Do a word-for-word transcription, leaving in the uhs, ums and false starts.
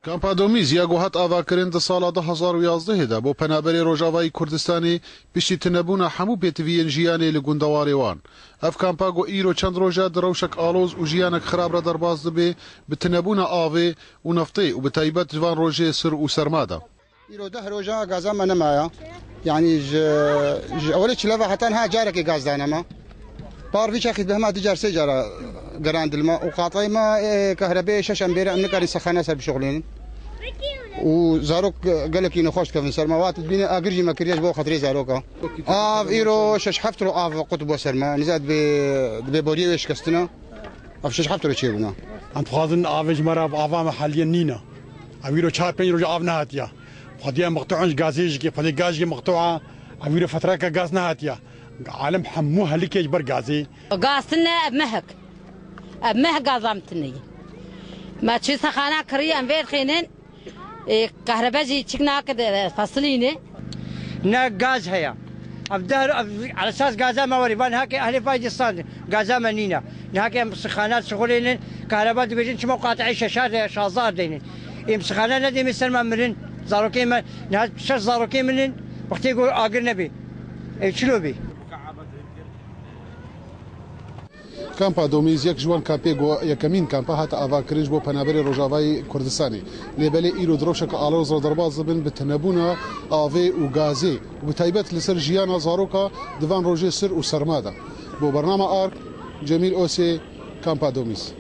Kampa Domîz ya ku hat avakirin di sala du hezar û yazdehê de bo penaberê Rojavayî Kurdistanê piştî tunebûna hemû pêtiviyên jiyanê li gundewarê wan. Ev kampa ku îro çend roj e di rewşek aloz û jiyanek xirab re derbas dibe, bi tunebûna avê û neftê û bi taybet ji van rojê sir û serma de. Îro deh roja gaza me nemaya. Yanî ji, ji ewilê çile ve heta niha carekê gaz dane me. Par vî çaxî bi hema du car sê cara gerandil me û qatayê me, e, kahrebeyê şeş em bêre em nikarin sexana ser bişuxulînin. Û zarok gelekî nexweş dikevin ser me. Wextê dibîne agir jî me kiriye ji bo xatirê zaroka. Av îro şeş heft ro av qut bû ser me. Nîza dibê, dibê boriyê wê şikestina. Ev şeş heft roj çêbûna. Em dixwazin avê ji me re, ava me heliye nîne. Ev îro çar pênc roj av nehatiye. Xwedî em mextû in ji gazê jî, xwedî gaz jî mextû e. Ev îro fetreke gaz nehatiye. Alem hemû helikê ji ber gazê. Gaz tine ev mehek. Ev meh gaza em tine ye. Me çi sexana kiriye em vê dixînin. Ê, kahrebe jî çik nake de, e, fesilîne. Ne gaz heye. Ev der, ev, esas gaza me werî. Van heke ehlê Faydistan gaza me nîne. Ne heke em sixana şixulênin, kahreba dibêjin, çima qatî şeşar de, şazdar deynin. Em sixana nedê me ser me mirin, zarokê me, ne şeş zarokê min in, wextê ku agir nebî. Ê, çilo bî. Kampa Domîz yek ji wan kampê ku yekemîn kampa hate avakirin ji bo penaberê Rojavayê Kurdistanê. Lê belê îro di rewşeke aloz re derbas dibin bi tunebûna avê û gazê û bi taybet li ser jiyana zaroka di van rojê sir û serma de. Bo bernama Ark, Cemîl Osê, Kampa Domîz.